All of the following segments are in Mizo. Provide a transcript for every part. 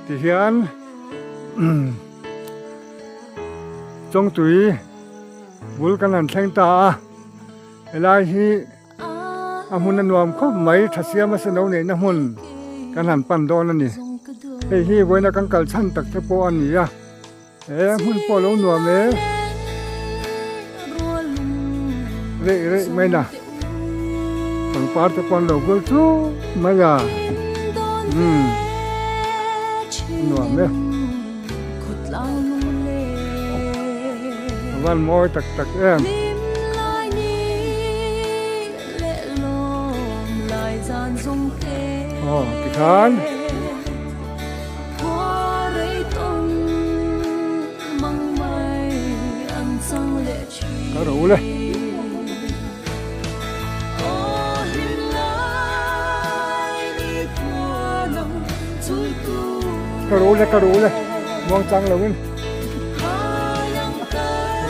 Tihian Chawngtui bul kan han thleng ta a, helai hi a hmun a nuam khawp mai tha siam a seno neihna hmun kan han pan dawn a ni. Hei hi vawiina kan kal chhan tak te pawh a ni a, he hmun pawh a lo nuam e. Reh reh mai na pangpar te pawh an lo bul chuk mai a, umm a nuam e. A van mawi tak tak em. Aw tikhan. Ka ro le. Ka ro le ka ro le muang chang lo in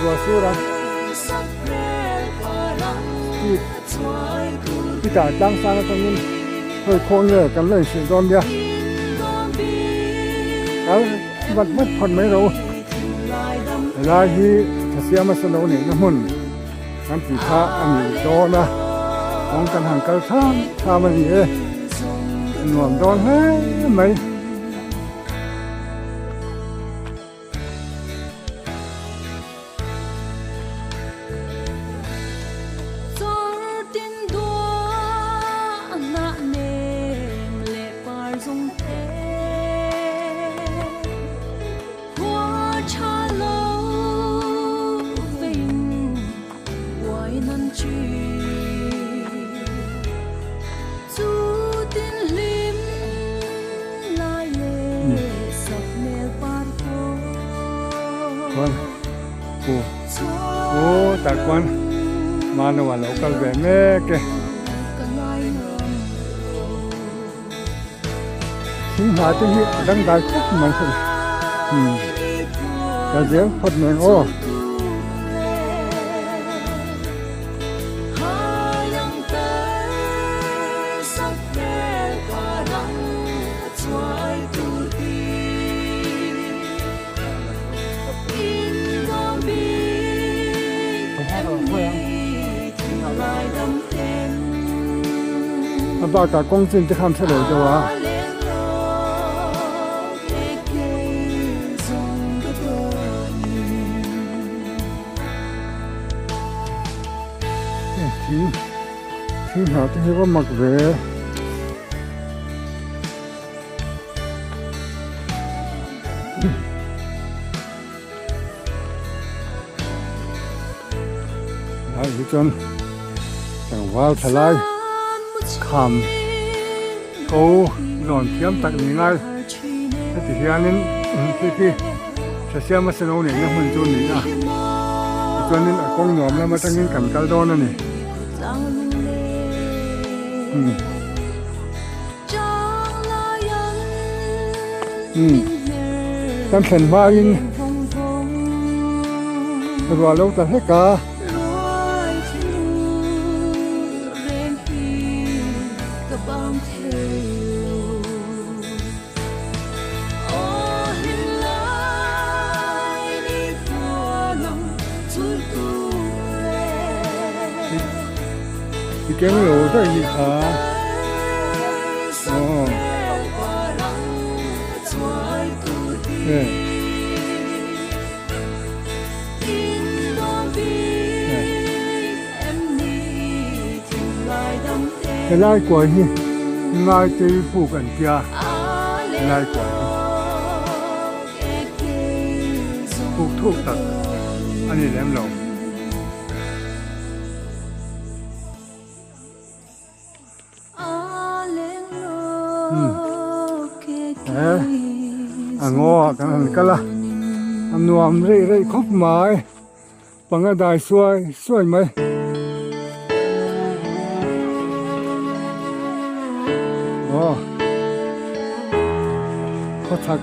rua sur a ti ta tlang sang atangin hawi khawh nge kan la inhrilh dawn nia kal vat vat phawt mai ro helai hi thasiama salo neihna hmun kan tih kha a ni dawn a kawng kan han kal tham tham a ni e nuam dawn hle mai. Chuan ku ku tah chuan Manu a lo kal ve mek e. Thing hna te hi a dangdai khawp mai hei umm ka zel phawt mai ang aw. A bakah kawng chin te khan hre lo deuh a. Thing thing hnah te hi va mak ve. Lai hi chuan tlangval thalai kham ko lawn thiam tak ni ngai heti hianin khi khi thasiama seno neihna hmun chu a ni a tichuanin a kawng nuam lam atangin kan kal dawn a ni. Kan thlen hmain ruah lo ta hlek a. I keng lo daih nih kha aw helai kuai hi ngaitei puk an tia helai kuai hi puk thuk tak a ni lem lo. A ngaw ah kan han kal a a nuam rei rei khawp mai panga dai suai suai mai. Aw khawchhak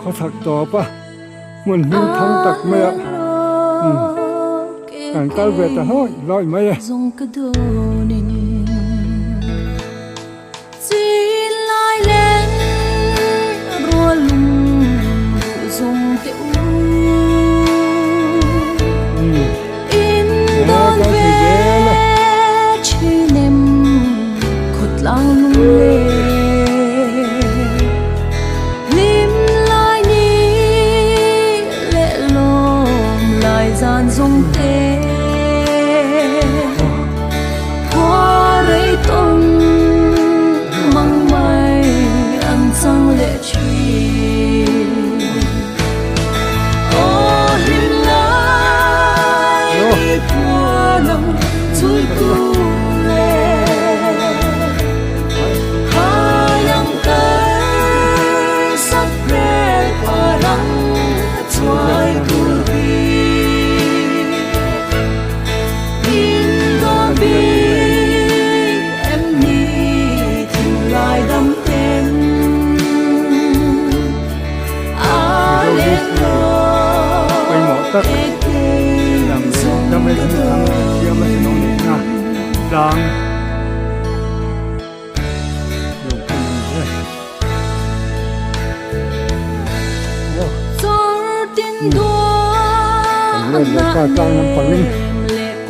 khawchhak tawp a. Hmun hming thang tak mai a kan kal ve ta hlawih hlawih mai e. tlang lungphun a ni e. Kan let leh ta tlang lampangin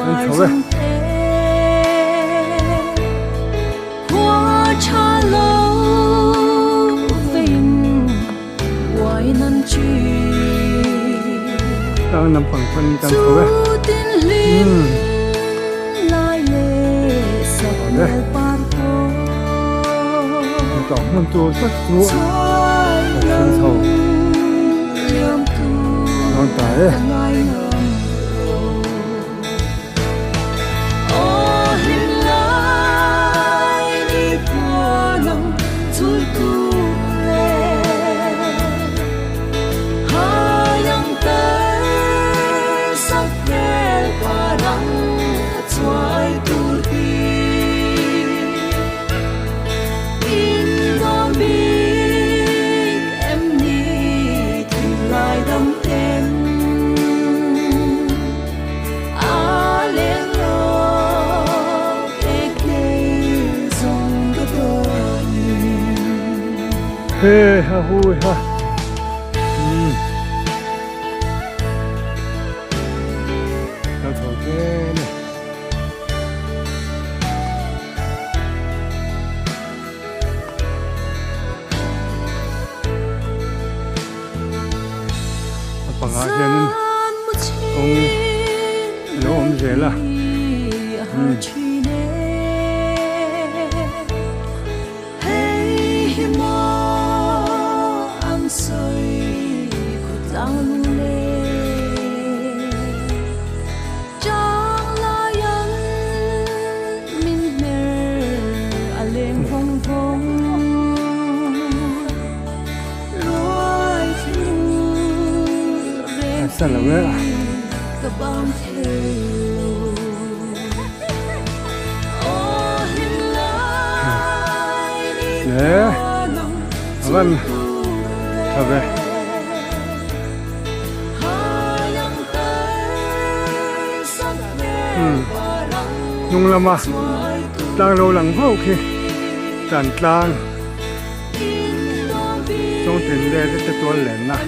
an chho e. Tlang lampang panin kan chho e. Umm. Awle. Tawng hmun tur tak chu ka thleng chho dawn ta e. He ha hu ha. Um. Ka chho zel e. A pangah hianin kawng a lo awm zel a umm. Sa lo e. Le a van tha ve. Umm hnung lama tlang lo lang vau khi tan tlang chawngtin let te tual lenna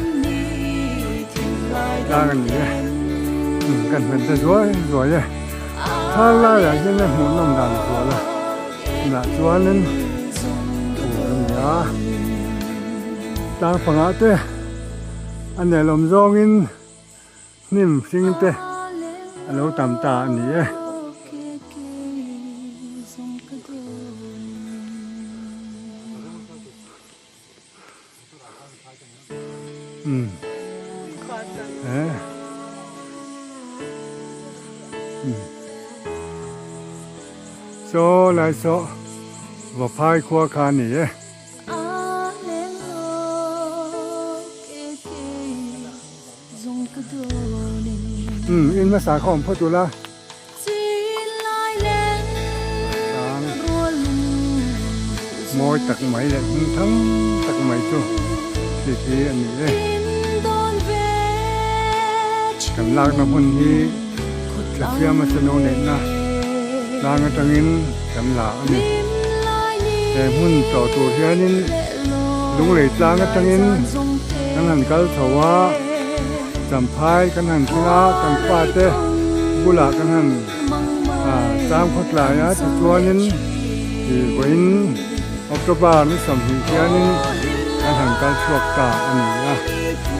tlang a ni e umm kan hman ta zuai zuai e thal laiah hian a hmuhnawm dan zual a tunah chuanin tur a ni a tlang pangah te a nelawm zawngin. Hnim hring te a lo tam ta a ni e. Umm he umm saw lai saw Vaphai khua kha a ni e. Umm in hmasa kha awm phawt ula tlang mawi tak mai leh hming thang tak mai chu khi khi a ni e kan lakna hmun hi Thlafiama seno neihna tlang atangin kan la a ni he hmun tlawh tur hianin Lunglei tlang atangin kan han kal chho a, Champhai kan han thleng a, kan fate bulah kan han chang khawtlai a, tichuanin ih vawiin October ni 20 hianin kan han kal chhuak ta a ni a,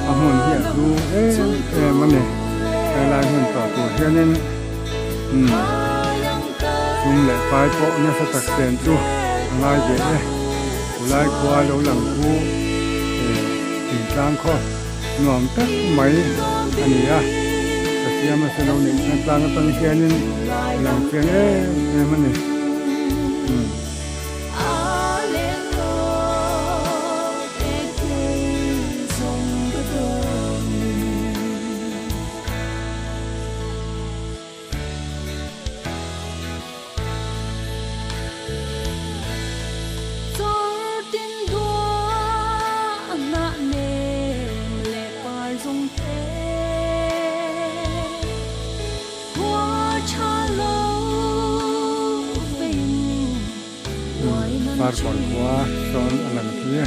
a hmun hi a hlu em em a ni, helai hmun tawh tur hianin umm sum leh pai pawh nasa tak chen chu a ngai ve e. Khulai khua lo lang khu thingtlang khaw nuam tak mai a ni a, ka siam a selo nih na tlang atang hianin a lang chiang em em a ni. Farkawn khua sawn a lang khi.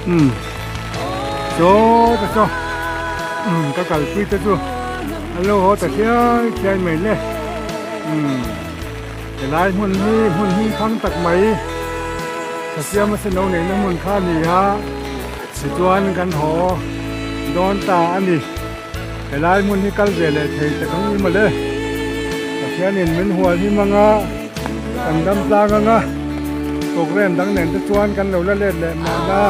Umm chaw te chu umm ka kalpui te chu an lo haw ta khiai khiai mai le umm helai hmun hi hmun hming thang tak mai thasiam a seno neihna hmun kha a ni a tichuan kan haw dawn ta a ni helai hmun hi kal ve leh thei tak ang i mawle Pathianin min hual him anga kan dam tlang anga program dang nen te chuan kan lo la let leh mahna.